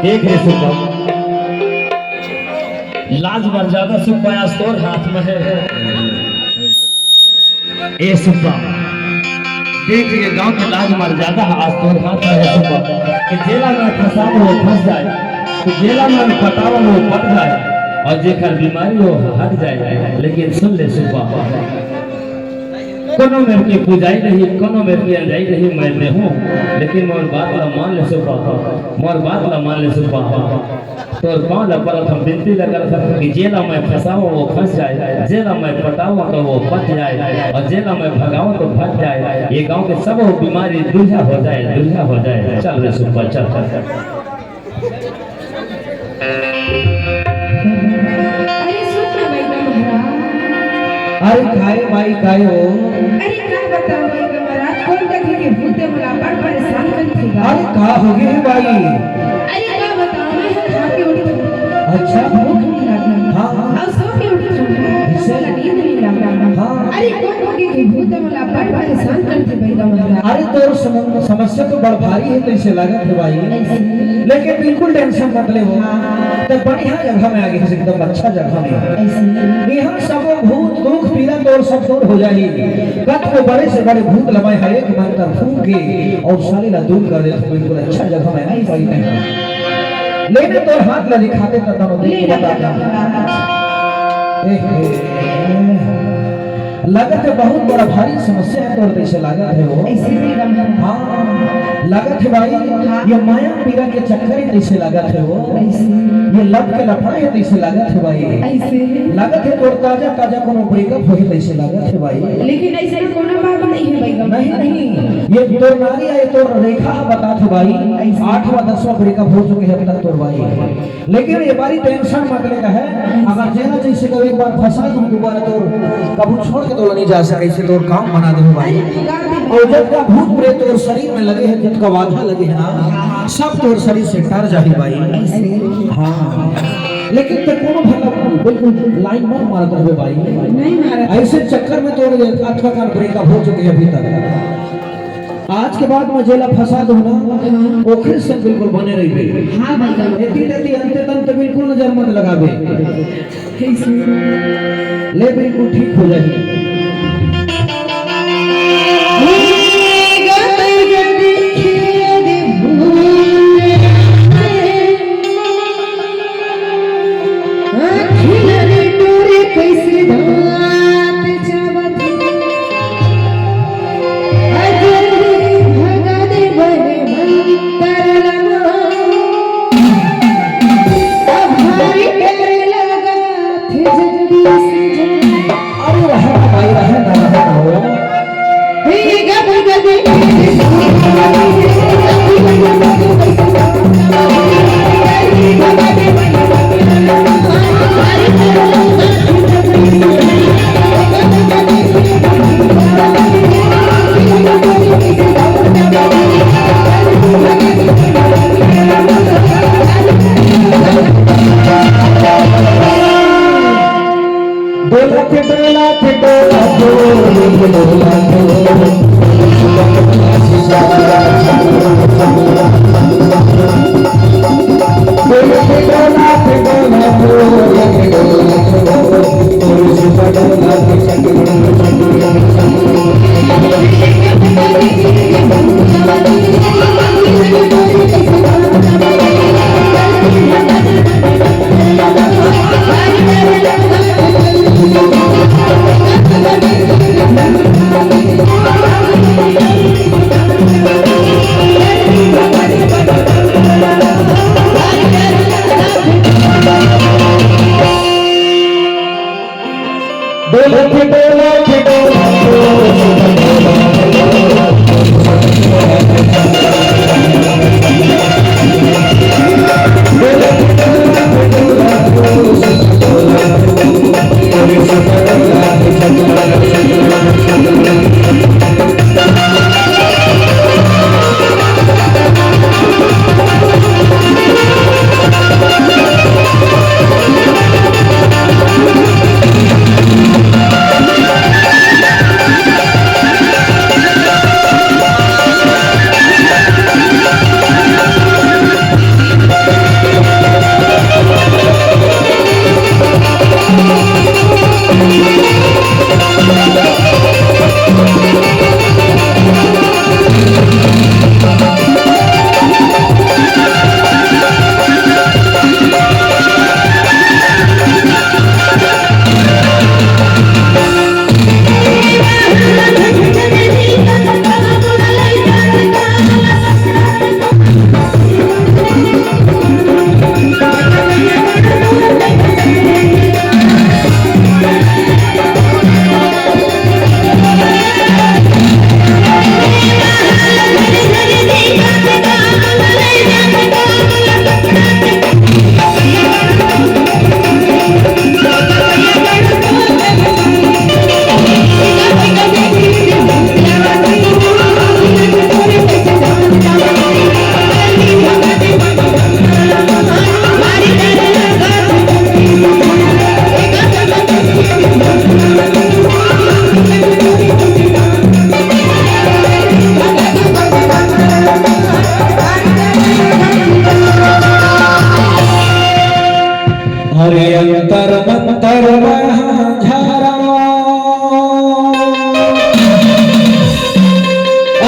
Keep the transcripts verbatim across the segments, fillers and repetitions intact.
देख रे सुब्बा, लाज मर्यादा सुब्बा आज तोर हाथ में हे। ए सुब्बा, देख ये गांव के लाज मर्यादा आज तोर हाथ में हे सुब्बा। कि जेला मैं फंसावं वो फंस जाए, कि जेला मैं पटावं वो पट जाए, अउ जेकर बीमारी हो हट जाए। लेकिन सुन ले सुब्बा, कोनो मेर के पुजाई नहीं, कोनो मेर के अंजाई नहीं, मैं देहूं, लेकिन मोर बात ला मान ले सुब्बा, मोर बात ला मान ले सुब्बा। तोर पांव ला परत हंव, बिनती ला करत हंव कि जेला मैं फंसावं वो फंस जाए, जेला मैं पटावं त वो पट जाए, अउ जेला मैं भगावं त भग जाए। ये गांव के सब वो बीमारी दूरिहा हो जाए, दूरिहा हो जाए। चल रे सुब्बा, चल, चल, चल। अरे सुन ना बइगा महाराज। अरे काय माई, काय हो? अरे का बतावं बइगा महाराज, कोन जगह के भूत हे मोला बड़ परेशान करथे गा। अरे का होगे हे माई? अरे का बतावं, मैं ह खा के उठथंव। अच्छा। भूख नइ लागय। हाँ, हाँ। अउ सो के उठथंव। अच्छा। मोला नींद नइ लागय। हाँ। अरे कोन जगह के भूत हे मोला बड़ परेशान करथे बइगा महाराज। अरे तोर सम-, समस्या तो बड़ भारी हे, तइसे लागत हे भाई। अइसे। लेकिन बिल्कुल tension मत ले हो। हाँ। त बढ़िया जगह में आ गे हस, एकदम अच्छा जगह में। अइसे। इहां सबो भूत दुख पीरा तोर सब दूर हो जाही। कतको बड़े से बड़े भूत ल मैं ह एक मंत्र फूंक के अउ सारे ला दूर कर देथंव, बिल्कुल अच्छा जगह में आ गे भाई। लेने तोर हाथ ला दिखाते त तनो देख ले बता। ए, ए, ए। लगत हे बहुत बड़ा भारी समस्या हे तोर, तइसे लागत हे वो। अइसे भी गम हे। हाँ, लगत हे भाई, हाँ। ये माया पीरा के चक्कर हे तइसे लागत हे वो। अइसे। ये love के लफड़ा हे तइसे लागत हे भाई। अइसे। लगत हे तोर ताजा ताजा कोनो breakup होही तइसे लागत हे भाई। लेकिन अइसे कोनो बात नइ हे भाई गम। नहीं, नहीं, ये तोर नारी आय, तोर रेखा ह बतात हे भाई। अइसे। आठवां दसवां breakup हो चुके हे अब तक तोर भाई। लेकिन ये बारी tension मत ले कहे, अगर जेला जइसे कभी एक बार फंसा दूं दोबारा तोर, कभू छोड़ के तोला नइ जा सकय, अइसे तोर काम बना देहूं भाई। अउ जतका भूत प्रेत तोर शरीर में लगे हे, जतका बाधा लगे हे ना, सब तोर शरीर से टर जाही भाई। हाँ, लेकिन ते कोनो भला बिल्कुल line मत मारत रहे भाई। नहीं मारत। अइसे चक्कर में तोर अतका कान breakup हो चुके हे अभी तक। आज के बाद मैं जेला फंसा दूं ना, हाँ। ओखरे संग बिल्कुल बने रहिबे। हाँ भाई साहब। एती तेती अंते तंते बिल्कुल नजर मत लगाबे। ठीक से। ले बिल्कुल ठीक हो जाही। आँखी ला टोरे कइसे दाँत चाबत हे। अजर भगा दे बने मंतर लगा। अब भारी प्यारे लगा थे जल्दी से जा। अरे रहे ना भाई, रहे ना, रहे ना हो। अरे अंतर मंतर महंझारा,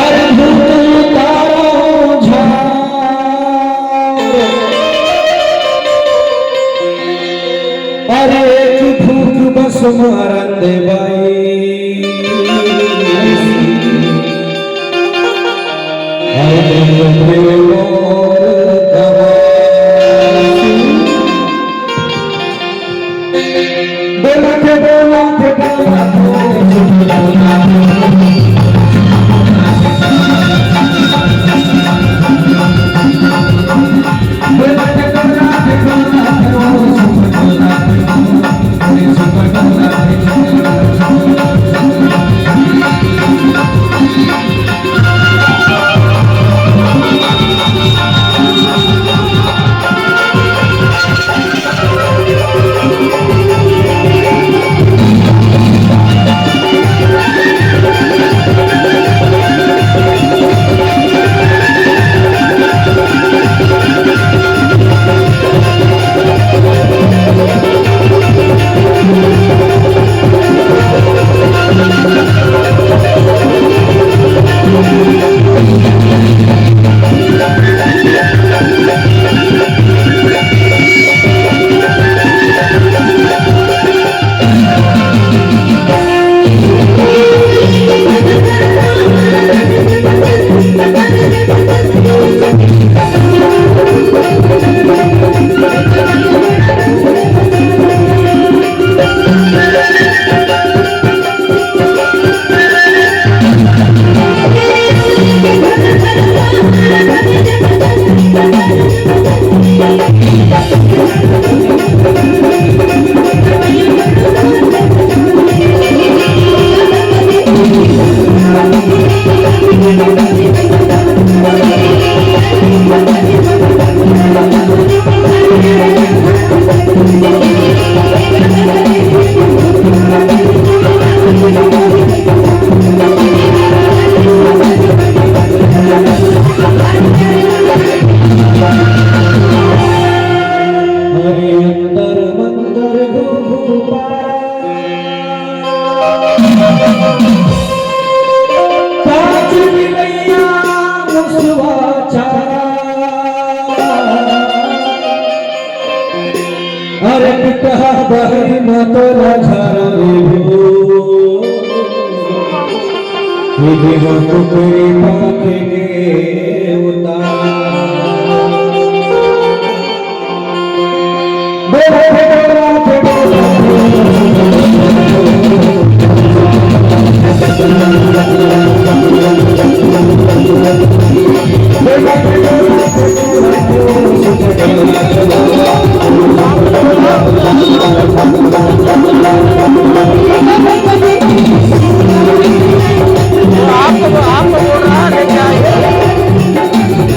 अरे भूत उतारो झार। अरे एक फूंक बस मारन दे बाई। अरे मोर दवाई। बोला के, बोला के, बोला के। अरे अंदर मंदर घुघुपारा, पाँच बिलैया मुसवा चारा। अरे पिटहा बहरी न तोला झारा रे भो। ये देवा कुकरी पाके देवता।